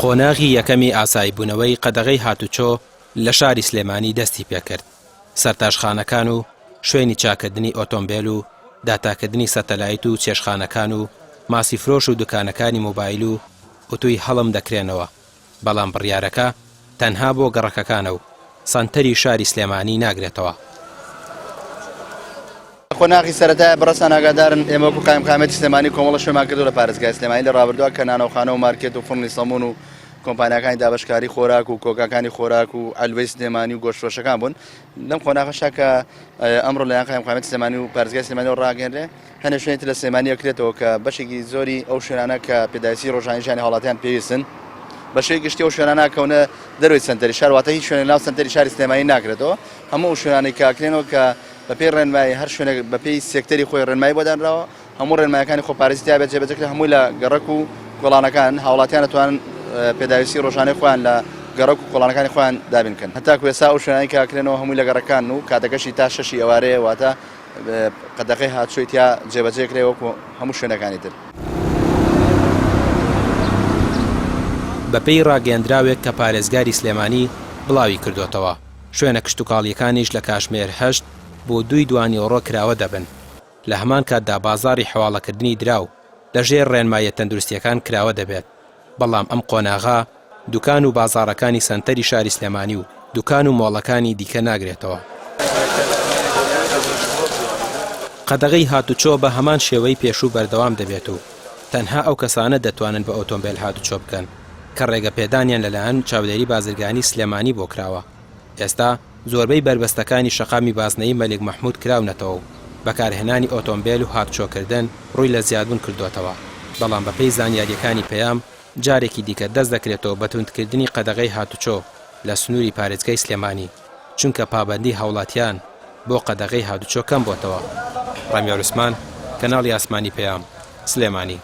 قۆناغی یەکەمی ئاساییبوونەوەی قەدەغەی هاتوچۆ لە شاری سلێمانی دەستی پێکرد، سەرتاشخانەکان و شوێنی چاککردنی ئۆتۆمبێل و داتاکردنی سەتەلایت و چێشتخانەکان و ماسیفرۆش و دوکانەکانی مۆبایل و ئوتوی هەڵم دەکرێنەوە، بەڵام بڕیارەکە تەنها بۆ گەڕەکەکانە و سەنتەری شاری سلێمانی ناگرێتەوە. قۆناغی سەرەتایە بەڕێزتان ئاگادارن ئێمە وەکو قایمقامیەتی سلێمانی کۆمەڵە شوێنمان کردووە لە پارێزگای سلێمانی لە ڕابردووە کە نانەوخانە و مارکێت و فڕنی سەمون و کۆمپانیاکانی دابەشکاری خۆراک و کۆگاکانی خۆراک و عەلوەی سلێمانی و گۆشتفرۆشەکان بوون لەم قۆناغەشا کە ئەمڕۆ لەلایەن قایمقامیەتی سلێمانی و پارێزگای سلێمانیەوە ڕاگەیەنرێ هەندێک شوێنی تر لە سلێمانی ئەکرێتەوە کە بەشێکی زۆری ئەو شوێنانە کە پێداویستی ڕۆژانەی ژیانی هاوڵاتیان پێویستن بە شێوەی گشتی ئەو شوێنانە ئەکەونە دەرەوەی سەنتەری شار واتە هیچ شوێنێک ناو سەنتەری شاری سلێمانی ناکرێتەوە هەموو ئەو شوێنانەی کە ئەکرێنەوە کە بەپێی ڕێنمایی هەر شوێنێک بەپێی سێکتەری خۆی ڕێنمایی بۆ دانراوە هەموو ڕێنمایەکانی خۆپارێزی تیا بێت جێبەجێ کرێت هەمووی لە گەڕەک و کۆڵانەکان هاوڵاتیان دەتوانن پێداویستی ڕۆژانەی خۆیان لە گەڕەک و کۆڵانەکانی خۆیان دابین بکەن هەتاکو ئێستا ئەو شوێنانەی کە ئەکرێنەوە هەمووی لە گەڕەکان و کاتەکەشی تا شەشی ئێوارەیە واتە قەدەغەی هاتوچۆی تیا جێبەجێ کرێ وەکو هەموو شوێنەکانی تر. بەپێی ڕاگەیەندراوێک کە پارێزگاری سلێمانی بڵاوی کردۆتەوە، شوێنە کشتوکاڵییەکانیش لە کاژمێر هەشت بۆ دووی دوانیوەڕۆ کراوە دەبن، لە هەمان کاتدا بازاڕی حەواڵەکردنی دراو لەژێر ڕێنماییە تەندروستییەکان کراوە دەبێت. بەڵام ئەم قۆناغە دوکان و بازاڕەکانی سەنتەری شاری سلێمانی و دوکان و مۆڵەکانی دیکە ناگرێتەوە. قەدەغەی هاتوچۆ بە هەمان شێوەی پێشوو بەردەوام دەبێت و تەنها ئەو کەسانە دەتوانن بە ئۆتۆمبێل هاتوچۆ بکەن کە ڕێگەپێدانیان لەلایەن چاودێری بازرگانی سلێمانی بۆ کراوە. ئێستا زۆربەی بەربەستەکانی شەقامی بازنەیی مەلیک مەحمود کراونەتەوە و بەکارهێنانی ئۆتۆمبێل و هاتوچۆکردن ڕووی لە زیادبوون کردۆتەوە، بەڵام بەپێی زانیارییەکانی پەیام جارێکی دیکە دەست دەکرێتەوە بە توندکردنی قەدەغەی هاتوچۆ لە سنووری پارێزگای سلێمانی، چونکە پابەندی هاوڵاتیان بۆ قەدەغەی هاتوچۆ کەم بۆتەوە. ڕامیار عوسمان، کەناڵی ئاسمانی پەیام، سلێمانی.